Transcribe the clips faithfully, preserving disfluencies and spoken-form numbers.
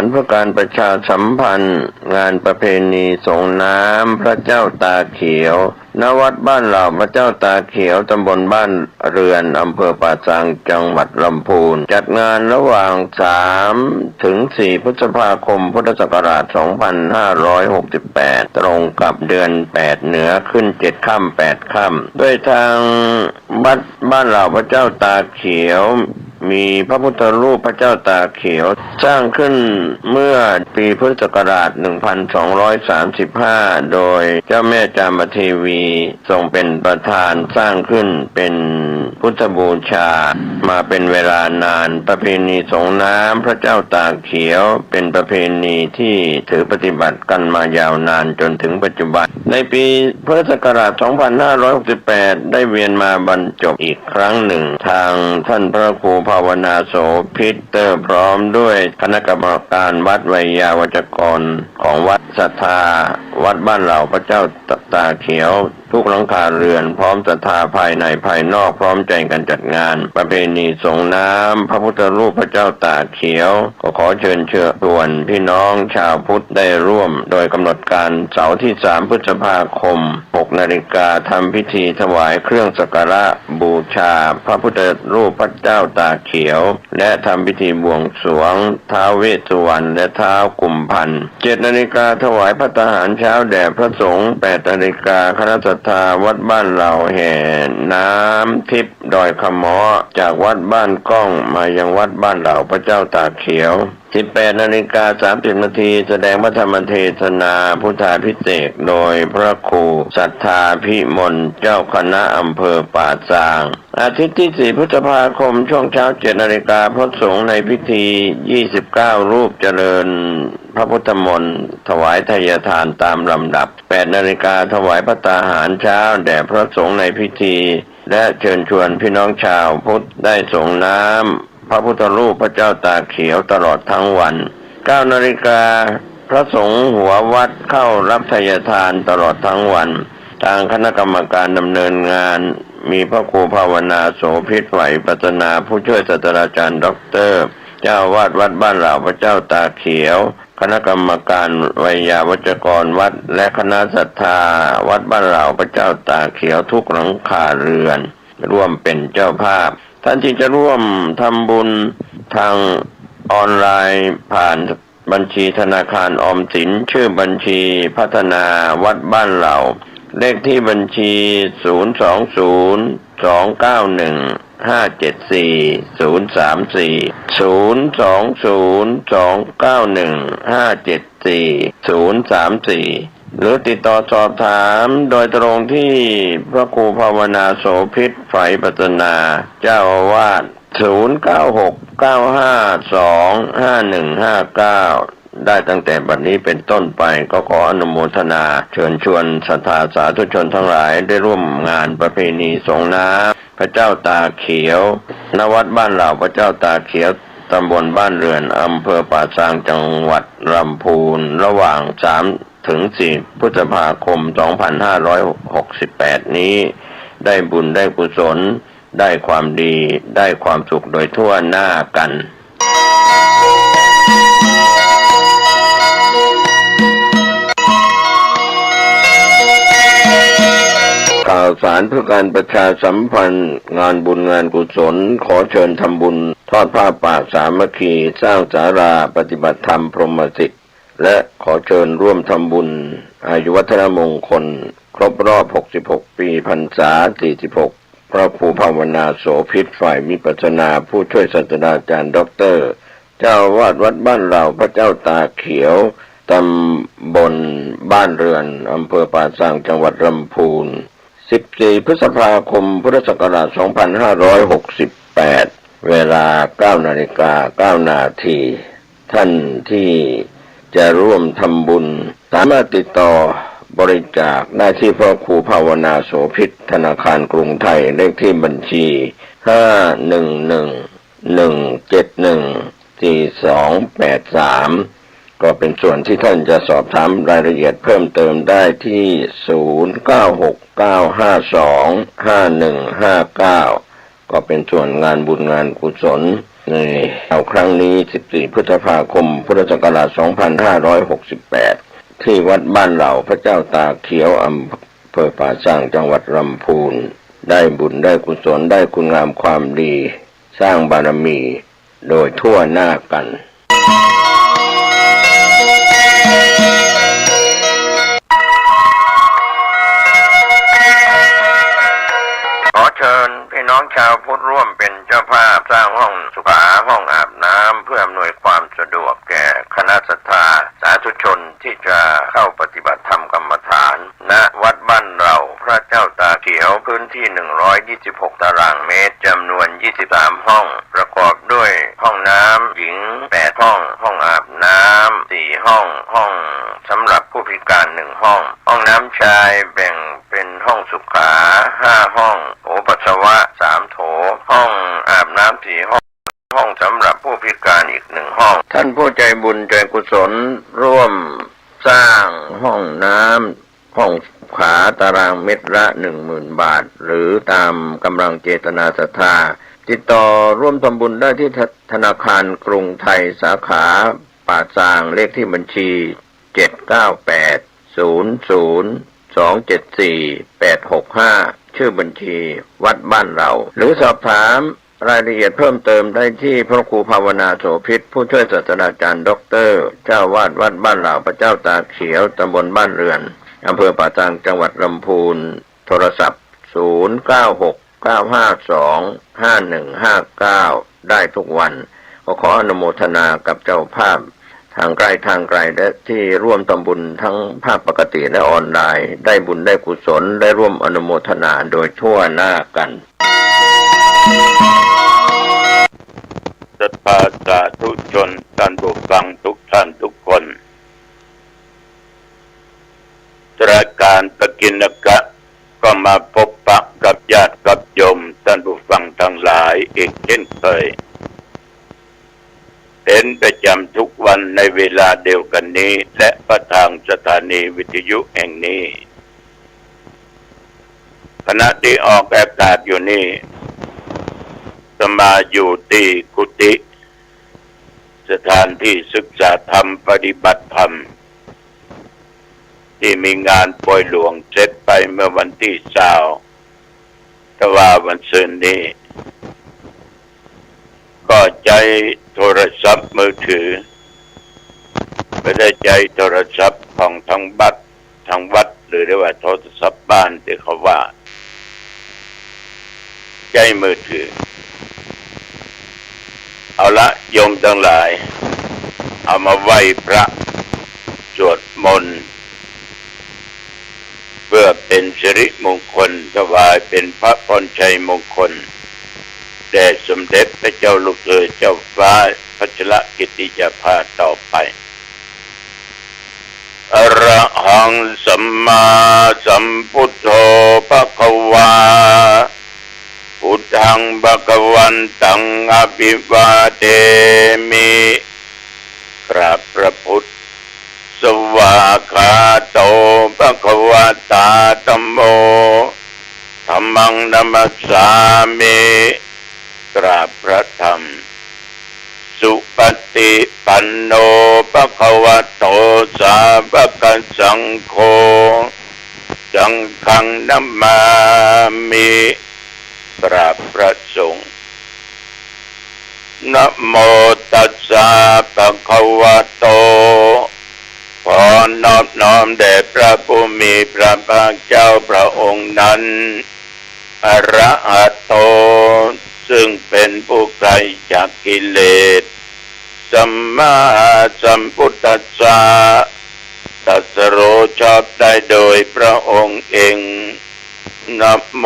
เพื่อการประชาสัมพันธ์งานประเพณีสงน้ำพระเจ้าตาเขียว ณ วัดบ้านเหล่าพระเจ้าตาเขียว ตำบลบ้านเรือน อำเภอป่าซาง จังหวัดลำพูน จัดงานระหว่าง สาม ถึง สี่ พฤษภาคม พุทธศักราช สองพันห้าร้อยหกสิบแปด ตรงกับเดือน แปด เหนือ ขึ้น เจ็ด ค่ำ แปด ค่ำ โดยทาง วัดบ้านเหล่าพระเจ้าตาเขียว มีพระพุทธรูปพระเจ้าตาเขียว สร้างขึ้นเมื่อปีพุทธศักราช หนึ่งพันสองร้อยสามสิบห้า โดยเจ้าแม่จามเทวีทรงเป็นประธานสร้างขึ้นเป็นพุทธบูชามาเป็นเวลานาน ประเพณีสงน้ำพระเจ้าตาเขียวเป็นประเพณีที่ถือปฏิบัติกันมายาวนานจนถึงปัจจุบัน ในปีพุทธศักราช สองพันห้าร้อยหกสิบแปด ได้เวียนมาบรรจบอีกครั้งหนึ่ง ทางท่านพระครูภาวนาโสภิต พร้อมด้วยคณะกรรมการวัด ไวยาวัจกรของวัด ศรัทธาวัดบ้านเหล่าพระเจ้าตาเขียว ทุกหลังคาเรือน พร้อมศรัทธาภายในภายนอก พร้อมใจกันจัดงานประเพณีสงน้ำพระพุทธรูปพระเจ้าตาเขียว ก็ขอเชิญเชิญชวนพี่น้องชาวพุทธได้ร่วม โดยกำหนดการเสาร์ที่ สาม พฤษภาคม หก นาฬิกา ทำพิธีถวายเครื่องสักการะบูชาพระพุทธรูปพระเจ้าตาเขียว และทำพิธีบวงสรวงท้าวเวสสุวรรณและท้าวกุมภัณฑ์ เจ็ด นาฬิกา ถวายภัตตาหารเช้าแด่พระสงฆ์ แปด นาฬิกา คณะศรัทธาวัดบ้านเหล่าแห่น้ำทิพย์ดอยขะเมาะ จากวัดบ้านก้องมายังวัดบ้านเหล่าพระเจ้าตาเขียว สิบแปด นาฬิกา สามสิบ นาที แสดงพระธรรมเทศนาพุทธาภิเษก โดยพระครูศรัทธาภิมล เจ้าคณะอำเภอป่าซาง อาทิตย์ที่ สี่ พฤษภาคม ช่วงเช้า เจ็ด นาฬิกา พระสงฆ์ในพิธี ยี่สิบเก้า รูปเจริญพระพุทธมนต์ ถวายไทยทานตามลำดับ แปด นาฬิกา ถวายภัตตาหารเช้าแด่พระสงฆ์ในพิธี และเชิญชวนพี่น้องชาวพุทธได้สงน้ำพระพุทธรูปพระเจ้าตาเขียวตลอดทั้งวัน เก้า นาฬิกา พระสงฆ์หัววัดเข้ารับไทยทานตลอดทั้งวัน ทางคณะกรรมการดำเนินงาน มีพระครูภาวนาโสภิต ฝ่ายวิปัสสนา ผู้ช่วยศาสตราจารย์ด็อกเตอร์ เจ้าอาวาสวัดบ้านเหล่าพระเจ้าตาเขียว คณะกรรมการไวยาวัจกรวัด และคณะศรัทธาวัดบ้านเหล่าพระเจ้าตาเขียวทุกหลังคาเรือน ร่วมเป็นเจ้าภาพ ท่านที่จะร่วมทำบุญทางออนไลน์ผ่านบัญชีธนาคารออมสิน ชื่อบัญชีพัฒนาวัดบ้านเหล่า เลขที่บัญชี ศูนย์ สอง ศูนย์ สอง เก้า หนึ่ง ห้า เจ็ด สี่ ศูนย์ สาม สี่ ศูนย์ สอง ศูนย์ สอง เก้า หนึ่ง ห้า เจ็ด สี่ ศูนย์ สาม สี่ หรือติดต่อสอบถามโดยตรงที่พระครูภาวนาโสภิต ฝ่ายวิปัสสนา เจ้าอาวาส ศูนย์ เก้า หก เก้า ห้า สอง ห้า หนึ่ง ห้า เก้า ได้ตั้งแต่บัดนี้เป็นต้นไป ก็ขออนุโมทนาเชิญชวนศรัทธาสาธุชนทั้งหลายได้ร่วมงานประเพณีสงน้ำพระเจ้าตาเขียว ณ วัดบ้านเหล่าพระเจ้าตาเขียว ตำบลบ้านเรือน อำเภอป่าซาง จังหวัดลำพูน ระหว่าง สาม ถึง สี่ พฤษภาคม สองพันห้าร้อยหกสิบแปด นี้ ได้บุญได้กุศล ได้ความดี ได้ความสุขโดยทั่วหน้ากัน ข่าวสารเพื่อการประชาสัมพันธ์งานบุญงานกุศล ขอเชิญทำบุญทอดผ้าป่าสามัคคี สร้างศาลาปฏิบัติธรรมพรหมสิทธิ์ และขอเชิญร่วมทำบุญอายุวัฒนมงคล ครบรอบ หกสิบหก ปีพรรษา สี่สิบหก พระครูภาวนาโสภิต ฝ่ายวิปัสสนา ผู้ช่วยศาสตราจารย์ด็อกเตอร์ เจ้าอาวาสวัดบ้านเหล่าพระเจ้าตาเขียว ตำบลบ้านเรือน อำเภอป่าซาง จังหวัดลำพูน สิบสี่ พฤษภาคม พุทธศักราช สองพันห้าร้อยหกสิบแปด เวลา เก้า นาฬิกา เก้า นาที ท่านที่จะร่วมทำบุญ สามารถติดต่อบริจาคได้ที่พระครูภาวนาโสภิต ธนาคารกรุงไทย เลขที่บัญชี ห้า หนึ่ง หนึ่ง หนึ่ง เจ็ด หนึ่ง สี่ สอง แปด สาม ก็เป็นส่วนที่ท่านจะสอบถามรายละเอียดเพิ่มเติมได้ที่ ศูนย์ เก้า หก เก้า ห้า สอง ห้า หนึ่ง ห้า เก้า ก็เป๋นส่วนงานบุญงานกุศลในคราวครั้งนี้ สิบสี่ พฤษภาคม พุทธศักราช สองพันห้าร้อยหกสิบแปด ที่วัดบ้านเหล่าพระเจ้าตาเขียว อำเภอป่าซาง จังหวัดลำพูน ได้บุญได้กุศล ได้คุณงามความดี สร้างบารมี โดยทั่วหน้ากั๋น ขอเชิญพี่น้องชาวพุทธร่วมเป๋นเจ้าภาพสร้างห้องสุขา ห้องอาบน้ำ เพื่ออำนวยความสะดวกแก่คณะศรัทธาสาธุชนที่จะเข้าปฏิบัติธรรมกรรมฐาน ณ วัดบ้านเหล่าพระเจ้าตาเขียว พื้นที่ หนึ่งร้อยยี่สิบหก ตารางเมตร จำนวน ยี่สิบสาม ห้อง ประกอบด้วยห้องน้ำหญิง แปด ห้อง ห้องอาบน้ำ สี่ ห้อง ห้องสำหรับผู้พิการ หนึ่ง ห้อง ห้องน้ำชายแบ่งเป๋นห้องสุขา ห้า ห้อง โถปัสสาวะ สาม โถ ห้องอาบน้ำ สี่ ห้อง ห้องสำหรับผู้พิการอีก หนึ่ง ห้อง ท่านผู้ใจบุญใจกุศลร่วมสร้างห้องน้ำ ห้องสุขา ตารางเมตรละ หนึ่งหมื่น บาท หรือตามกำลังเจตนาศรัทธา ติดต่อร่วมทำบุญได้ที่ธ- ธนาคารกรุงไทย สาขาป่าซาง เลขที่บัญชี เจ็ดเก้าแปด ศูนย์ศูนย์ สองเจ็ดสี่ แปดหกห้า ชื่อบัญชีวัดบ้านเหล่า หรือสอบถามรายละเอียดเพิ่มเติมได้ที่พระครูภาวนาโสภิต ผู้ช่วยศาสตราจารย์ด็อกเตอร์ เจ้าอาวาสวัดบ้านเหล่าพระเจ้าตาเขียว ตำบลบ้านเรือน อำเภอป่าซาง จังหวัดลำพูน โทรศัพท์ ศูนย์เก้าหก เก้าห้าสอง ห้าหนึ่งห้าเก้า ได้ทุกวัน ก็ขออนุโมทนากับเจ้าภาพทางใกล้ทางไกล และที่ร่วมทำบุญทั้งภาคปกติและออนไลน์ ได้บุญได้กุศล ได้ร่วมอนุโมทนาโดยทั่วหน้ากั๋น ศรัทธาสาธุชน ท่านผู้ฟังทุกท่านทุกคน รายการปกิณกะ ก็มาพบปะกับญาติกับโยมท่านผู้ฟังทั้งหลายอีกเช่นเคย เป๋นประจำทุกวันในเวลาเดียวกั๋นนี้ และผ่านทางสถานีวิทยุแห่งนี้ ขณะตี้ออกอากาศอยู่นี้ อาตมาอยู่ตี้กุฏิ สถานตี้ศึกษาธรรมปฏิบัติธรรม ตี้มีงานปอยหลวงเสร็จไปเมื่อวันตี้ซาว แต่ว่าวันซืนนี้ ก็ใจ๊โทรศัพท์มือถือ บ่ได้ใจ๊โทรศัพท์ของทางบัด ทางวัด หรือเรียกว่าโทรศัพท์บ้านตี้เขาว่า ใจ๊มือถือ เอาละโยมทั้งหลาย เอามาไหว้พระ สวดมนต์ เพื่อเป๋นสิริมงคล ถวายเป๋นพระพรชัยมงคล แด่สมเด็จพระเจ้าลูกเธอเจ้าฟ้าพัชรกิติยาภาต่อไป อะระหังสัมมาสัมพุทโธภะคะวา พุทธังภะคะวันตังอะภิวาเทมิ กราบพระพุทธ สวากขาโตภะคะวะตาธัมโม ธัมมังนะมัสสามิ กราบพระธรรม สุปฏิปันโนภะคะวะโต สาวกสังโฆ สังฆังนะมามิ กราบพระสงฆ์ นะโมตัสสะภะคะวะโต ขอนอบน้อมแด่พระผู้มีพระภาคเจ้าพระองค์นั้น อะระหะโต ซึ่งเป๋นผู้ไกลจากกิเลส สัมมาสัมพุทธัสสะ ตรัสรู้ชอบได้โดยพระองค์เอง นะโม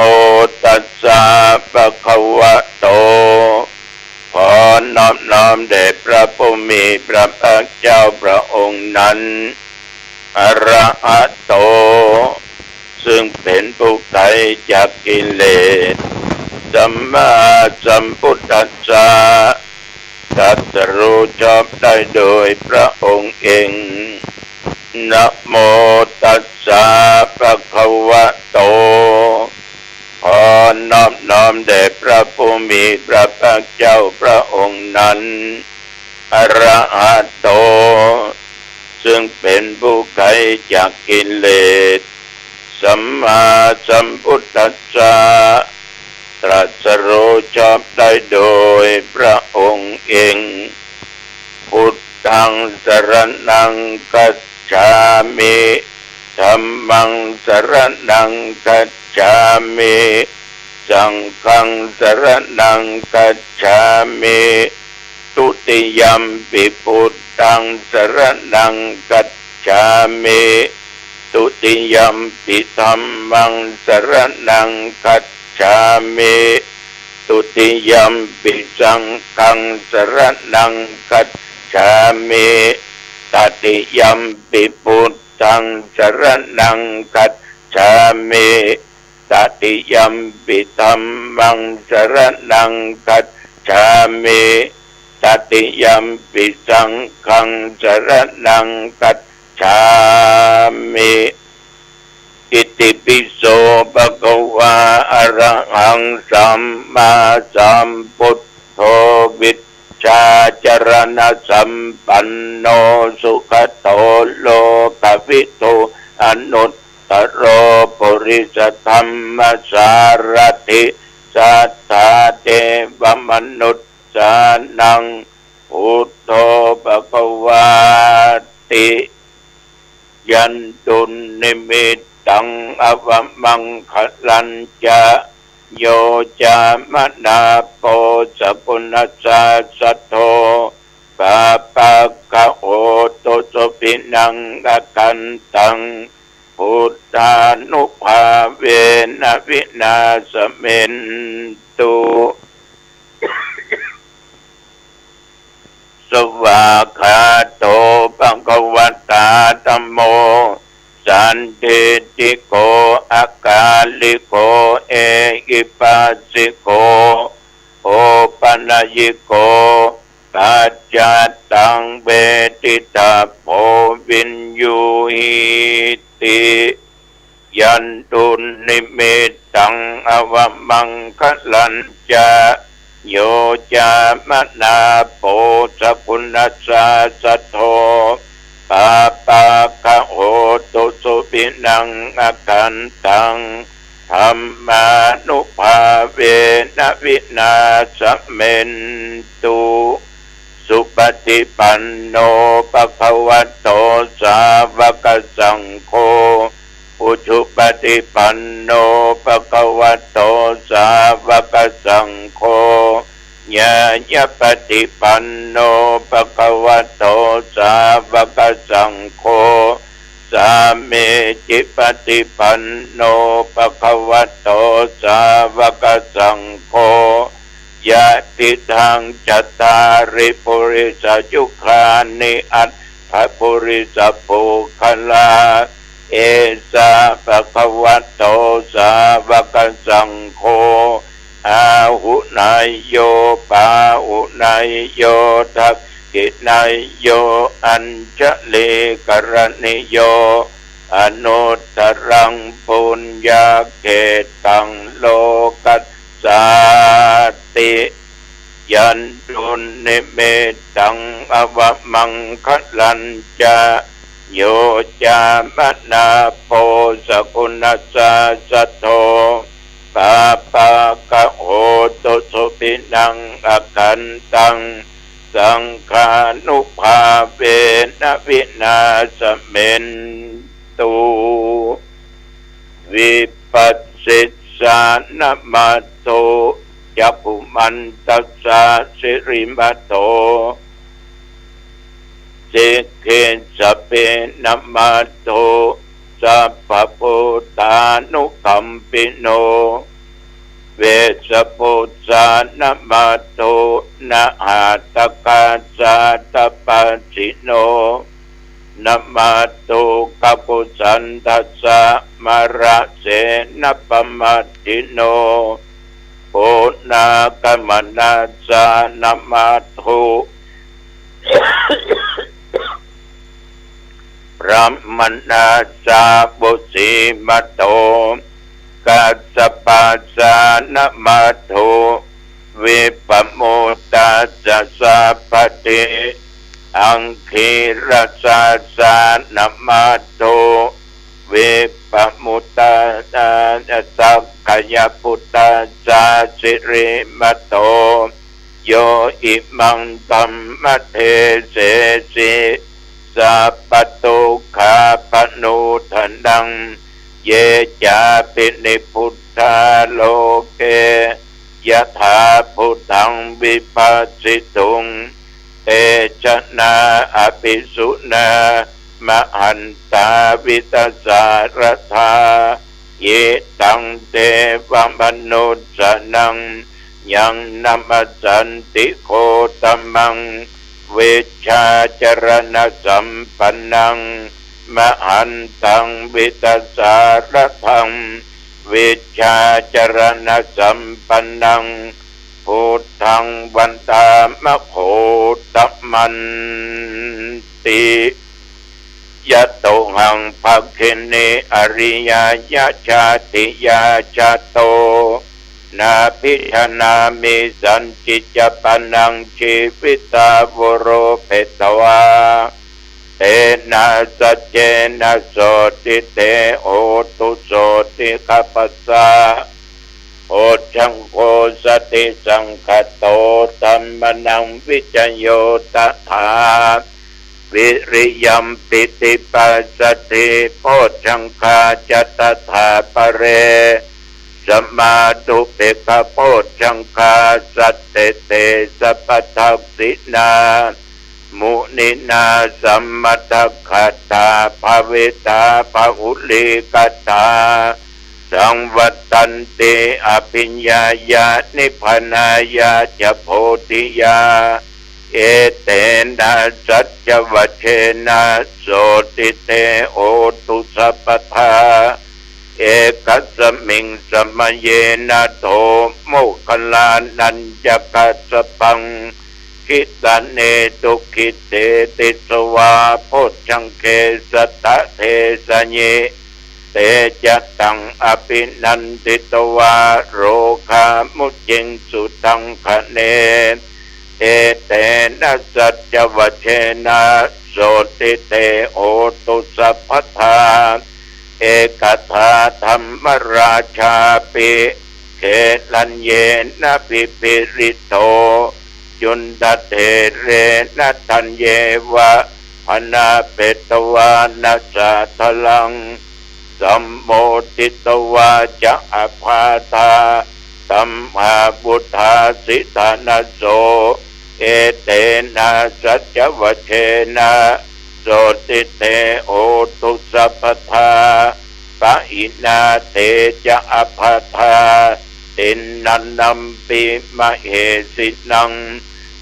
ตัสสะภะคะวะโต ขอนอบน้อมแด่พระผู้มีพระภาคเจ้าพระองค์นั้น อะระหะโต ซึ่งเป๋นผู้ไกลจากกิเลส สัมมาสัมพุทธัสสะ ตรัสรู้ชอบได้โดยพระองค์เอง นะโมตัสสะภะคะวะโต ข ขอนอบน้อมแด่พระผู้มีพระภาคเจ้าพระองค์นั้น อะระหะโต ซึ่งเป็นผู้ไกลจากกิเลส สัมมาสัมพุทธัสสะ ตรัสรู้ชอบได้โดยพระองค์เอง พุทธังสรณังคัจฉามิ ธัมมังสรณังคัจฉามิ สังฆังสรณังคัจฉามิ ทุติยัมปิพุทธังสรณังคัจฉามิ ทุติยัมปิธัมมังสรณังคัจฉามิ ทุติยัมปิสังฆังสรณังคัจฉามิ ตติยัมปิพุทธังสรณังคัจฉามิ ตติยัมปิธัมมังสรณังคัจฉามิ ตติยัมปิสังฆังสรณังคัจฉามิ อิติปิโสภะคะวา อะระหังสัมมาสัมพุทโธ วิชชาจรณสัมปันโน สุขะโตโลกะวิทู อนุตตะโร ปุริสธัมมสารถิ สัทธาเทวมนุสสานัง พุทโธภะคะวาติ ยันตุนนิมิตตัง อวมังคะลัญจะ โย จามะนาโป สะกุณัสสะสะโท ปาปะกะโหตุ สุขินังอะคันตัง พุทธานุภาเวนะ วินาสเมนตุ สวากขาโต ภะคะวะตา ธัมโม สันทิฏฐิโก อะกาลิโก เอหิปัสสิโก โอปะนะยิโก ปัจจัตตัง เวทิตาโภ วิญญูหิติ ยันตุนนิมิตตัง อวมังคะลัญจะ โย จามะนาโป สะกุณัสสะสะโท ปาปะกะโหตุ สุขินังอะคันตัง ธัมมานุภาเวนะ วินาสเมนตุ สุปฏิปันโน ภะคะวะโต สาวะกะสังโฆ อุจุปฏิปันโน ภะคะวะโต สาวะกะสังโฆ ญาณปฏิปันโน ภะคะวะโต สาวะกะสังโฆ สามีจิปฏิปันโน ภะคะวะโต สาวะกะสังโฆ ยะติทัง จัตตาริ ปุริสะยุคานิ อัตถะปุริสะปุคคละ เอสะ ภะคะวะโต สาวะกะสังโฆ อาหุเนยโย ปาหุเนยโย ทักขิเนยโย อัญชลีกะรณิโย อนุตตรัง ปุญญาเขตตัง โลกัสสาติ ยันตุนนิมิตตัง อวมังคะลัญจะ โย จามะนาโป สะกุณัสสะสะโท ปาปะกะโหตุ สุขินังอะคันตัง สังฆานุภาเวนะ วินาสเมนตุ วิปัสสิสานะมัตโถ จักขุมันตัสสะ สิริมัตโถ สิกขิสสะเปนะมัตโถ สัพพะพุทธานุกัมปิโน เวสสะปุสสานะมัตโถ นะหะตะกะสะตะปัสสิโน นะมัตโถ กะกุสันทัสสะ มะระเสนะปะมัตถิโน ปุณาคะมะนัสสานะมัตโถ พรหมะนัสสา วุสสีมะโต กัสสปาสานมัฏโฐ วิปปมุตตาจะสัพพะทิ อังคีรสาสานมัฏโฐ วิปปมุตตาจะสักกายปุตตาจะสิริมัตโต โยอิมังธัมมะเดเสสิ สัพพะทุกขาปะโมทะนัง เยจาปินิพพุทธาโลเก ยะถาภูตังวิภัสสิตุง เตชะนาอะภิสุนา มหันตาวิตสาระธา หิตังเตวะมนุสสานัง ยังนะมัสสันติโคตมัง วิชชาจารณะสัมปันนัง มหันตังวิตสาระธัง วิชชาจารณะสัมปันนัง พุทธังวันตามะโคตมันติ ยะโตหังภักขิเน อะริยะยะชาติยา จะโต นาภิชานามิ สันติจะปะนัง จีวิตาวุโร เปตวา เตนะสัจเจนะ โสติเต โหตุ โสติคปัสสะ โพชฌังโค สติสังคาโต ธัมมานัง วิจโย ตถา วิริยัม ปีติปัสสัทธิ โพชฌังคาจะ ตถาปะเร สมาธุ เปกขะโพชฌังคา สัตเตเต สัพพะทักขิณา มุนินา สัมมะทักขัตตา ภาวิตา บาหุลีกัตตา สังวัตตันติ อภิญญายะ นิพพานายะ จะ โพธิยา เอเตนะ สัจจวัจเจนะ โสติเต โหตุ สัพพะทา เอกัสสมิง สะมะเยนะ โถ โมคคัลลานัญจะกัสสะปัง ขิตาเนตุ ขิตเตติ สวา โพชฌังเก สัตตะเทสะยิ เตจะตัง อภินันทิตวา โรคา มุจจิงสุ ตังคะเน เอเตนะ สัจจวัจเจนะ โสติเต โหตุ สัพพะทา เอกถา ธัมมราชาปิ เขลัญเยนะ ภิภิริโต จุณฑะเถเรนะ ธัญเยวะ พะนาเปตวานะ สาธารัง สัมโมทิตวาจะ อัฏฐา ธัมมาวุฏฐาสิทานะโส เอเตนะ สัจจวัจเจนะ โสติเต โหตุ สัพพะทา ปะหินา เตจะ อัฏฐา ทินนานัมปิ มะเหสินัง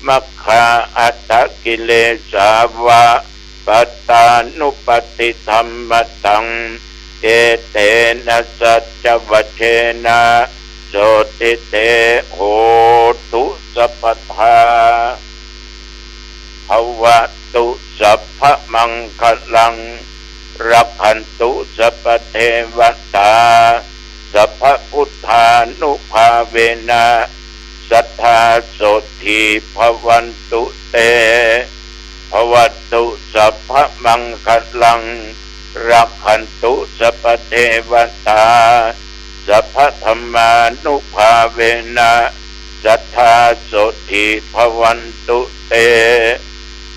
มัคคา อัฏฐกิเลสาวะ ปัตตานุปัฏฐิธัมมะตัง เอเตนะ สัจจวัจเจนะ โสติเต โหตุ สัพพะทา ภะวะตุ สัพพะมังคะลัง รักขันตุ สัพพะเทวะตา สัพพะพุทธานุภาเวนะ สัตถา โสตถี ภะวันตุ เต ภะวะตุ สัพพะมังคะลัง รักขันตุ สัพพะเทวะตา สัพพะธัมมานุภาเวนะ สัตถา โสตถี ภะวันตุ เต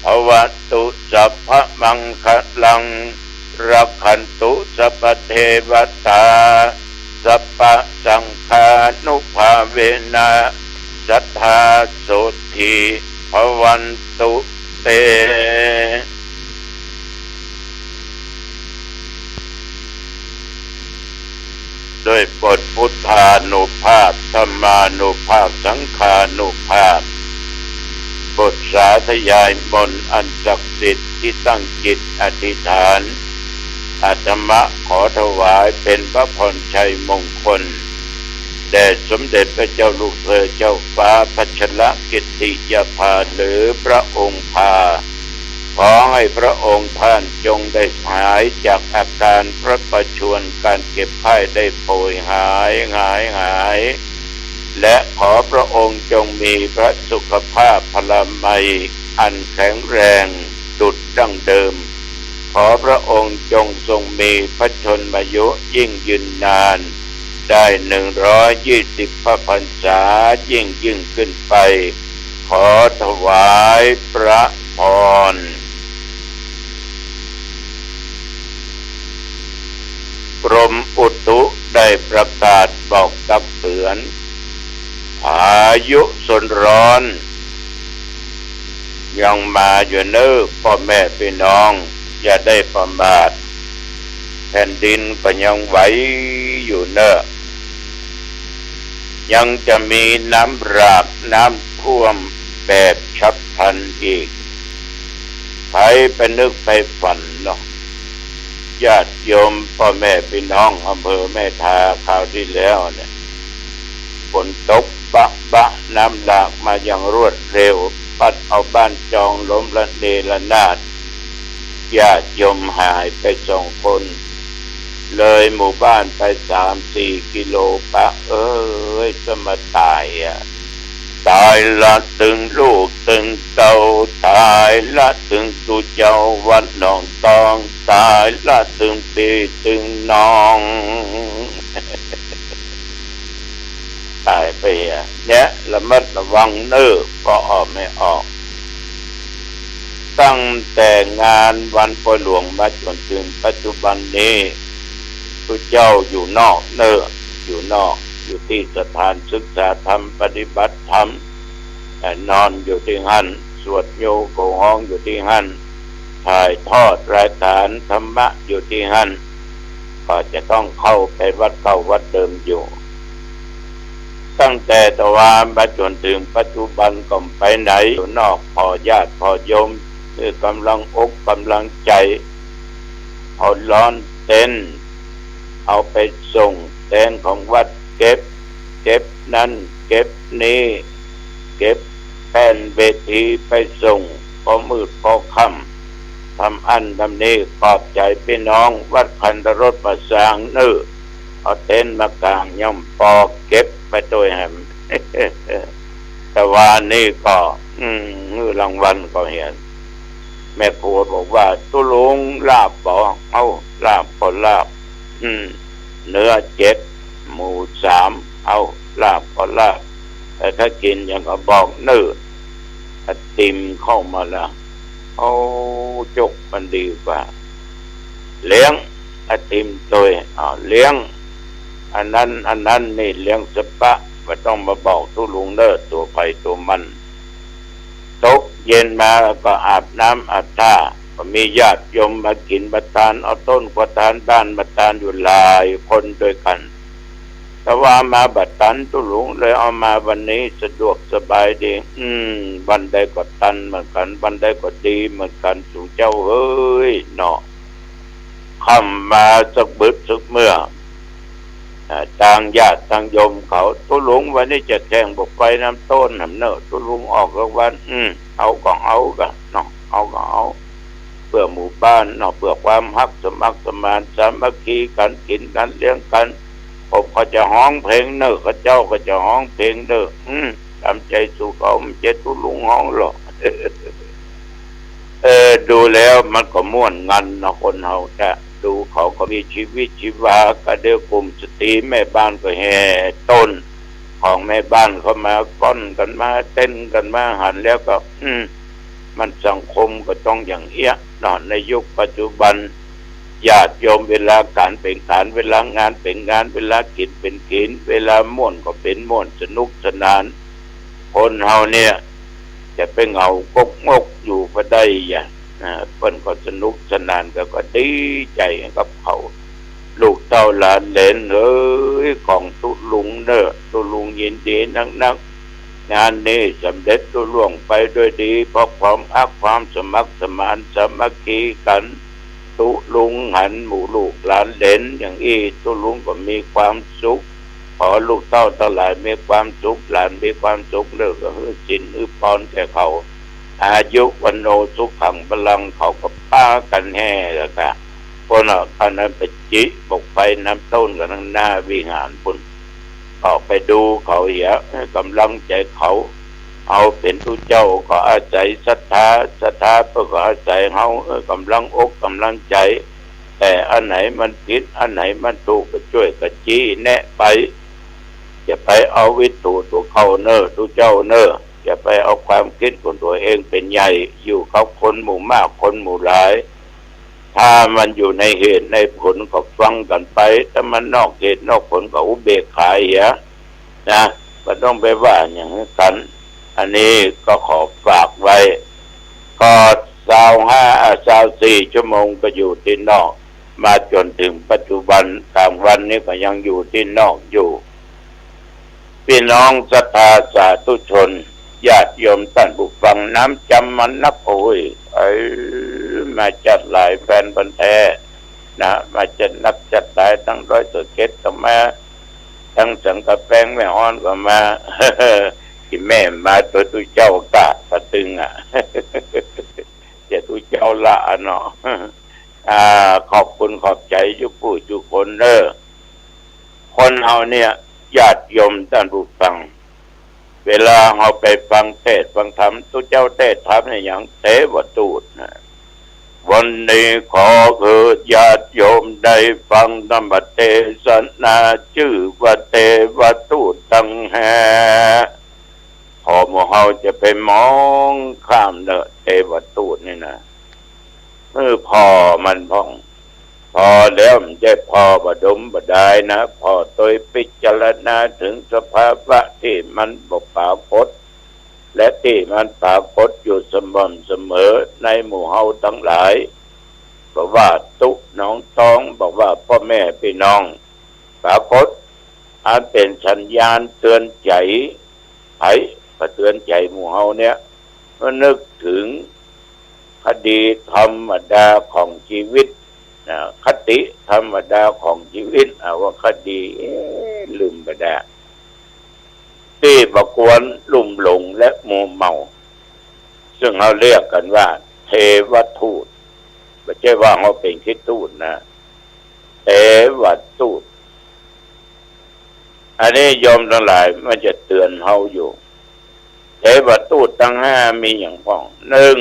ภะวะตุ สัพพะมังคะลัง รักขันตุ สัพพะเทวะตา สัพพะสังฆานุภาเวนะ สัตถา โสตถี ภะวันตุ เต ด้วยบทพุทธานุภาพ ธัมมานุภาพ สังฆานุภาพ บทสาธยายมนต์อันศักดิ์สิทธิ์ที่ตั้งจิตอธิษฐาน อาตมาขอถวายเป็นพระพรชัยมงคล แด่สมเด็จพระเจ้าลูกเธอเจ้าฟ้าพัชรกิติยาภา หรือพระองค์พา ขอให้พระองค์ท่านจงได้หายจากอาการพระประชวร การเจ็บไข้ได้ป่วยหาย หาย หาย และขอพระองค์จงมีพระสุขภาพพลามัยอันแข็งแรงดุจดั้งเดิม ขอพระองค์จงทรงมีพระชนมายุยิ่งยืนนาน ได้หนึ่งร้อยยี่สิบพระพรรษายิ่งยิ่งขึ้นไป ขอถวายพระพร กรมอุตุได้ประกาศบอกตักเตือน พายุโซนร้อน ยังมาอยู่เน้อ ป้อแม่ปี้น้อง อย่าได้ประมาท แผ่นดินก็ยังไหวอยู่เน้อ ยังจะมีน้ำหลากน้ำท่วมแบบฉับพลันอีก ใผไปนึกไปฝันเนาะ ญาติโยมป้อแม่ปี้น้องอำเภอแม่ทาคราวตี้แล้วเนี่ย ฝนตกบะบะ น้ำหลากมาอย่างรวดเร็ว พัดเอาบ้านจองล้มระเนระนาด ญาติโยมหายไปสองคน เลยหมู่บ้านไปสามสี่กิโล ปะเอ้ย จะมาต๋ายอะ ต๋ายละตึงลูกตึงเต้า ต๋ายละตึงตุ๊เจ้าวัดหนองตอง ต๋ายละตึงปี้ตึงน้อง ต๋ายไปอะ เนี่ย ระมัดระวังเน้อ ปอออกแม่ออก ตั้งแต่งานวันปอยหลวงมาจ๋นเถิงปัจจุบันนี้ ตุ๊เจ้าอยู่นอกเน้อ อยู่นอก อยู่ตี้สถานศึกษาธรรม ปฏิบัติธรรม เอ่อ นอนอยู่ตี้หั้น สวดโยโกฮ้องอยู่ตี้หั้น ถ่ายทอดรายการธรรมะอยู่ตี้หั้น ก็จะต้องเข้าไปวัดเก่าวัดเดิมอยู่ ตั้งแต่ตะวามาจ๋นเถิงปัจจุบันก็ไปไหน อยู่นอก ผ่อญาติผ่อโยม คือกำลังอกกำลังใจ๋ เอาลอนเต็นท์ เอาไปส่ง เต็นท์ของวัดเก็บ เก็บนั้นเก็บนี้ เก็บแป้นเวทีไปส่ง ปอมืดปอค่ำ ทำอั้นทำนี้ ขอบใจ๋ปี้น้องวัดคันธารสประสางเน้อ เอาเต็นท์มากาง ยังปอเก็บไปตวยแหม ตะวานี้ก็ อืม หื้อรางวัลก็เหีย แม่ครัวบอกว่า ตุ๊ลุงลาบบ่ เอ้า ลาบก็ลาบ อืม เนื้อเจ็ด หมูสาม เอ้า ลาบก็ลาบ แต่ถ้ากิ๋นอย่างก็บอกเน้อ ไอติมเข้ามาละ โอ้ จกมันดีกว่า เลี้ยง ไอติมตวย อ้าว เลี้ยง อันนั้น อันนั้นนี่เลี้ยงสปะ บ่ต้องมาบอกตุ๊ลุงเน้อ ตั๋วใผตั๋วมัน ตกเย็นมาก็อาบน้ำอาบท่า ก็มีญาติโยมมากิ๋นมาตาน เอาต้นกระถานบ้านมาตานอยู่หลายคนตวยกั๋น ตะวามาบ่ตันตุ๊ลุง เลยเอามาวันนี้สะดวกสบายดี อืม วันใดก็ตันเหมือนกั๋น วันใดก็ดีเหมือนกั๋น สุเจ้าเฮ้ยเนาะ ค่ำมาสักบึดสักเมื่อ อ่า ตางญาติตางโยมเขา ตุ๊ลุงวันนี้จะแข่งบ่ไปนำโต้นหำเน้อ ตุ๊ลุงออกรางวัล อืม เอาก็เอากะเนาะ เอาก็เอา เปื้อหมู่บ้านเนาะ เปื้อความฮักสมัครสมานสามัคคีกั๋น กิ๋นกั๋นเลี้ยงกั๋น ผมก็จะฮ้องเพลงเน้อ เขาเจ้าก็จะฮ้องเพลงเน้อ อืม ต๋ามใจ๋สู่เขา บ่ใจ้ตุ๊ลุงฮ้องหรอก เออ ดูแล้วมันก็ม่วนงันเนาะ คนเฮาเนี่ย ดูเขาก็มีชีวิตชีวา ก็เดี๋ยวกลุ่มสตรีแม่บ้านก็แห่ต้นของแม่บ้านเข้ามา ก้อนกั๋นมา เต้นกั๋นมา หันแล้วก็ อืม มันสังคมก็ต้องอย่างเอี้ยเนาะ ในยุคปัจจุบัน ญาติโยมเวลาก๋านเป๋นก๋าน เวลางานเป๋นงาน เวลากิ๋นเป๋นกิ๋น เวลาม่วนก็เป๋นม่วน สนุกสนาน คนเฮาเนี่ย จะไปเหงากกมกอยู่บ่ได้อะ อ่า เปิ้นก็สนุกสนาน ก็ ก็ดีใจ๋กับเขา ลูกเต้าหลานเหลนเอ๋ย ของตุ๊ลุงเน้อ ตุ๊ลุงยินดีนักๆ งานนี้สำเร็จลุล่วงไปด้วยดี เพราะความฮักความสมัครสมานสามัคคีกั๋น ตุ๊ลุงหันหมู่ลูกหลานเหลนอย่างอี้ ตุ๊ลุงก็มีความสุข ขอลูกเต้าตังหลายมีความสุข หลานมีความสุขเน้อ ก็หื้อศีลหื้อปอนแก่เขา อายุ วัณโณ สุขัง พลัง เขาก็ปากั๋นแห่แล้วกะ ปุ้นน่ะ อันนั้นไปจิบอกไฟน้ำต้นกั๋นตังหน้าวิหารปุ้น ก็ไปดูเขาเหีย เออ ก๋ำลังใจ๋เขา เฮาเป๋นตุ๊เจ้าก็อาศัยศรัทธา ศรัทธาเปิ้นก็อาศัยเฮา เออ ก๋ำลังอกก๋ำลังใจ๋ แต่อันไหนมันผิด อันไหนมันถูก ก็จ้วยกั๋นจี้แนะไป อย่าไปเอาวิถูตั๋วเก่าเน่อ ตุ๊เจ้าเน่อ อย่าไปเอาความกึ๊ดของตั๋วเองเป๋นใหญ่ อยู่กับคนหมู่มาก คนหมู่หลาย ถ้ามันอยู่ในเหตุในผลก็ฟังกั๋นไป ถ้ามันนอกเหตุนอกผลก็อุเบกขาเหีย นะ บ่ต้องไปว่าหยังกั๋น อันนี้ก็ขอฝากไว้ ก็ซาวห้า อ่า ซาวสี่ชั่วโมงก็อยู่ตี้นอก มาจ๋นเถิงปัจจุบัน ก๋างวันนี้ก็ยังอยู่ตี้นอกอยู่ ปี้น้องศรัทธาสาธุชน ญาติโยมต้านผู้ฟัง น้ำจำมันนัก โอ้ย เอ้ย มาจั๊ดหลายแฟนพันธุ์แท้ นะ มาจั๊ดนักจั๊ดหลาย ตังร้อยตั๋วเจ็ดก็มา ตังสังกะแปงแม่ฮ้อนก็มา ตี้แม่มาตั๋วตุ๊เจ้ากะปะตึงอะ เดี๋ยวตุ๊เจ้าละอะเนาะ อ่า ขอบคุณขอบใจ๋จุ๊ผู้จุ๊คนเน่อ คนเฮาเนี่ย ญาติโยมต้านผู้ฟัง เวลาเฮาไปฟังเตสน์ฟังธรรม ตุ๊เจ้าเตสน์ธรรมเนี่ยหยัง เตวทูตนะ วันนี้ขอคือญาติโยมได้ฟังธรรมเตสนา จื้อว่าเตวทูตตังแห ขอหมู่เฮาจะไปมองข้ามเน่อ เตวทูตนี่นะ เออ ผ่อมันพ่อง ผ่อแล้วบ่ใจ้ผ่อบ่ดมบ่ดายนะ ผ่อโตยพิจารณาเถิงสภาวะตี้มันบ่ปรากฏ และตี้มันปรากฏอยู่สม่ำเสมอในหมู่เฮาตังหลาย บ่ว่าตุ๊น้องตอง บ่ว่าป้อแม่ปี้น้อง ปรากฏ อันเป๋นสัญญาณเตือนใจ๋ ใผก็เตือนใจ๋หมู่เฮาเนี่ย เมื่อนึกเถิงคติธรรมดาของจีวิตนะ คติธรรมดาของจีวิต อ่า ว่าคติ เอ๊ะ ลืมไปแล้ว ตี้บ่ควรลุ่มหลงและมัวเมา ซึ่งเฮาเรียกกั๋นว่าเตวทูต บ่ใจ้ว่าเฮาเป๋นคริสต์ทูตนะ เตวทูต อันนี้โยมตังหลายมันจะเตือนเฮาอยู่ เตวทูตตังห้ามีหยังพ่อง นึ่ง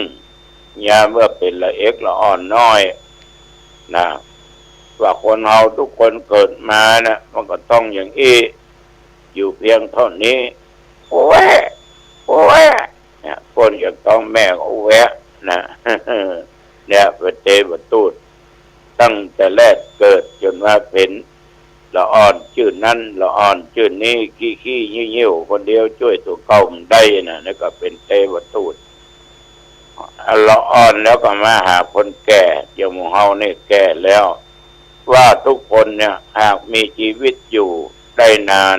ยามเมื่อเป๋นละเอ็กละอ่อนน้อยนะ ว่าคนเฮาทุกคนเกิดมานะ มันก็ต้องอย่างอี้ อยู่เพียงเต้านี้ โอ้ย โอ้ย เนี่ย ป้นจากต๊องแม่ก็โอ้ยนะ เนี่ย เป๋นเตวทูต ตั้งแต่แรกเกิดจ๋นว่าเป๋นละอ่อนจื้อนั้น ละอ่อนจื้อนี้ ขี้ๆ หิ้วๆ คนเดียวจ้วยตั๋วเก่าบ่ได้นะ นี่ก็เป๋นเตวทูต ละอ่อนแล้วก็มาหาคนแก่ อย่างหมู่เฮานี่แก่แล้ว ว่าทุกคนเนี่ยหากมีจีวิตอยู่ได้นาน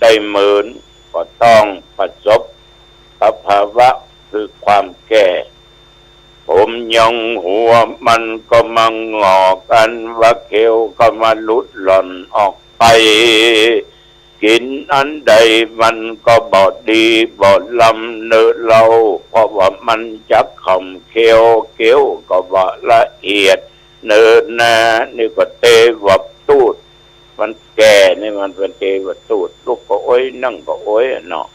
ได้เมิน ก็ต้องประสบสภาวะคือความแก่ ผมหยองหัวมันก็มางอก อันว่าเขี้ยวก็มาหลุดหล่อนออกไป กิ๋นอันใดมันก็บ่ดีบ่ลำเน่อเล่า เพราะว่ามันจักขมเขี้ยว เขี้ยวก็บ่ละเอียดเน่อนา นี่ก็เตวทูต มันแก่นี่มันเป๋นเตวทูต ลุกก็โอ้ย นั่งก็โอ้ยอะเนาะ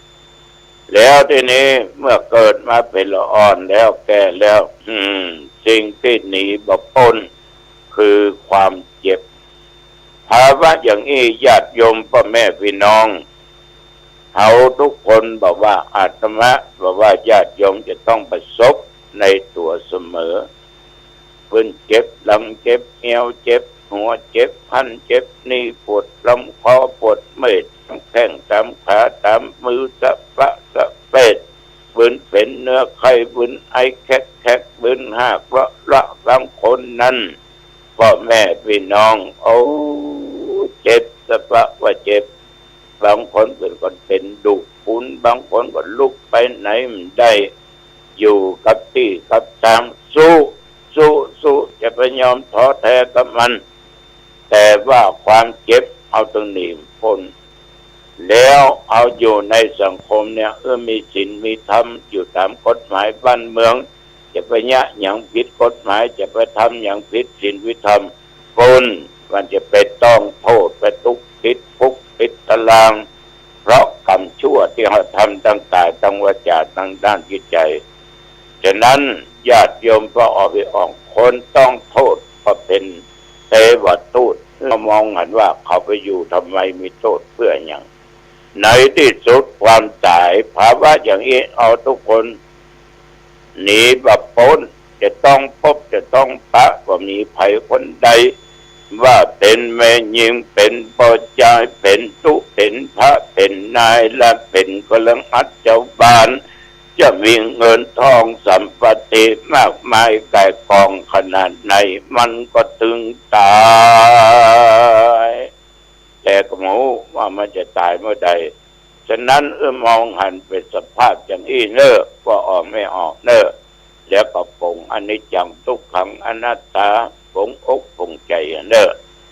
แล้วทีนี้เมื่อเกิดมาเป๋นละอ่อนแล้วแก่แล้ว อืม สิ่งตี้หนีบ่ป๊นคือความเจ็บ ภาวะอย่างอี้ญาติโยมป้อแม่ปี้น้อง เฮาทุกคนบ่ว่าอาตมา บ่ว่าญาติโยมจะต้องประสบในตั๋วเสมอ ปื้นเจ็บหลัง เจ็บเหียว เจ็บหัว เจ็บหั้นเจ็บนี่ ปวดลำคอ ปวดเมื่อย ต๋ามแข้ง ต๋ามขา ต๋ามมือ สะป๊ะสะเป๊ด ปื้นเป๋นเนื้อไข้ ปื้นไอแคะๆ ปื้นฮากละๆ บางคนนั้น ป้อแม่ปี้น้อง โอ้ เจ็บสะป๊ะว่าเจ็บ บางคนเป๋นคนเป๋นดุ๋น บางคนก็ลุกไปไหนบ่ได้ อยู่กับตี้กับตาง สู้ สู้ สู้ จะไปยอมท้อแท้กับมัน แต่ว่าความเจ็บเฮาต้องหนีบ่ป๊น แล้วเอาอยู่ในสังคมเนี่ย เออ มีศีลมีธรรมอยู่ต๋ามกฎหมายบ้านเมือง จะไปเยียะหยังผิดกฎหมาย จะไปทำหยังผิดศีลผิดธรรม ปุ้น มันจะไปต้องโต้ษ ไปตกติดคุกติดต๋าราง เพราะกรรมชั่วตี้เฮาทำตางก๋ายตางวาจ๋าตางด้านจิตใจ๋ ฉะนั้นญาติโยมป้ออ่อปี้อ่อง คนต้องโต้ษก็เป๋นเตวทูต เฮามองหันว่าเขาไปอยู่ทำไม มีโต้ษเปื้อหยัง ในตี้สุดความต๋าย ภาวะอย่างอี้เอาตุ๊กคนหนีบ่ป๊น จะต้องปบจะต้องปะ บ่มีใผคนใด ว่าเป๋นแม่ญิง เป๋นป้อจาย เป๋นตุ๊ เป๋นพระ เป๋นนายละ เป๋นกระหัสถ์เจ้าบ้าน จะมีเงินทองสัมปติมากมายก่ายกองขนาดไหน มันก็ตึงต๋าย แต่ก็บ่ฮู้ว่ามันจะต๋ายเมื่อใด ฉะนั้นเออมองหันเป๋นสภาพอย่างอี้เน่อ ป้ออ่อแม่อ่อเน่อ แล้วก็ป๋งอนิจจัง ตุ๊กขัง อนัตตา ป๋งอกป๋งใจ๋เน่อ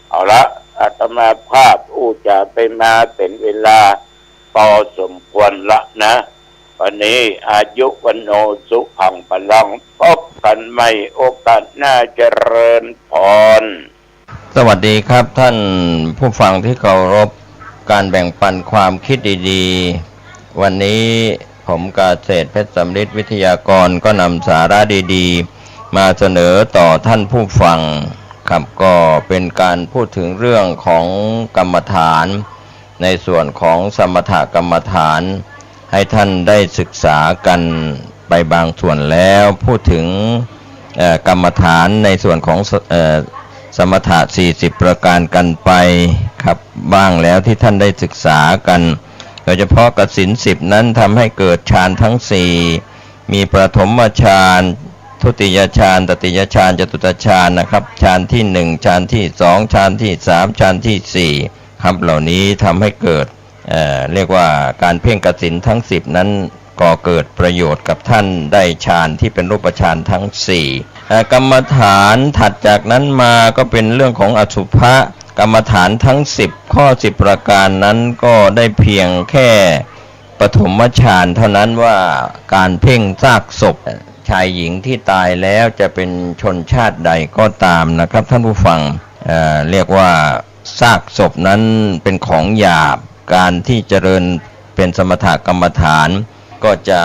เอาละ อาตมาภาพอู้จ๋าไปมาเป๋นเวลาปอสมควรละนะ วันนี้อายุวัณโณสุขังพลัง ปบกั๋นใหม่โอกาสหน้า เจริญพร สวัสดีครับท่านผู้ฟังที่เคารพ ก๋านแบ่งปันความคิดดีๆ วันนี้ผมเกษตรเพชรสำริดวิทยากรก็นำสาระดีๆ มาเสนอต่อท่านผู้ฟังครับ ก็เป๋นก๋านพูดเถิงเรื่องของกรรมฐาน ในส่วนของสมถกรรมฐาน ให้ท่านได้ศึกษากั๋นไปบางส่วนแล้ว พูดเถิง เอ่อ กรรมฐานในส่วนของส- เอ่อ สมถะสี่สิบประก๋านกั๋นไปครับ บ้างแล้วตี้ท่านได้ศึกษากั๋น โดยเฉพาะกสิณสิบนั้นทำให้เกิดฌานทั้งสี่ มีปฐมฌาน ทุติยฌาน ตติยฌาน จตุตตฌานนะครับ ฌานที่หนึ่ง ฌานที่สอง ฌานที่สาม ฌานที่สี่ ครับ เหล่านี้ทำให้เกิด เอ่อ เรียกว่าก๋านเพ่งกสิณทั้งสิบนั้น ก่อเกิดประโยชน์กับท่านได้ฌานที่เป๋นรูปฌานทั้งสี่ เอ่อ กรรมฐานถัดจากนั้นมาก็เป๋นเรื่องของอสุภะ กรรมฐานทั้งสิบข้อสิบประก๋านนั้นก็ได้เพียงแค่ปฐมฌานเท่านั้น ว่าก๋านเพ่งซากศพ ชายหญิงที่ต๋ายแล้วจะเป๋นชนชาติใดก็ต๋ามนะครับท่านผู้ฟัง เอ่อ เรียกว่าซากศพนั้นเป๋นของหยาบ ก๋านที่เจริญเป๋นสมถกรรมฐาน ก็จะ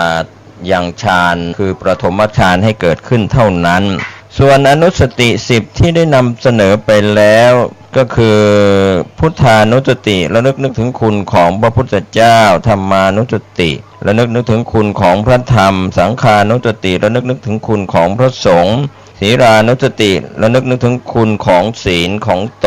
ยังฌานคือปฐมฌานให้เกิดขึ้นเท่านั้น ส่วนอนุสติสิบที่ได้นำเสนอไปแล้ว ก็คือพุทธานุสติ ระลึกนึกถึงคุณของพระพุทธเจ้า ธรรมานุสติ ระลึกนึกถึงคุณของพระธรรม สังฆานุสติ ระลึกนึกถึงคุณของพระสงฆ์ ศีลานุสติ ระลึกนึกถึงคุณของศีลของตน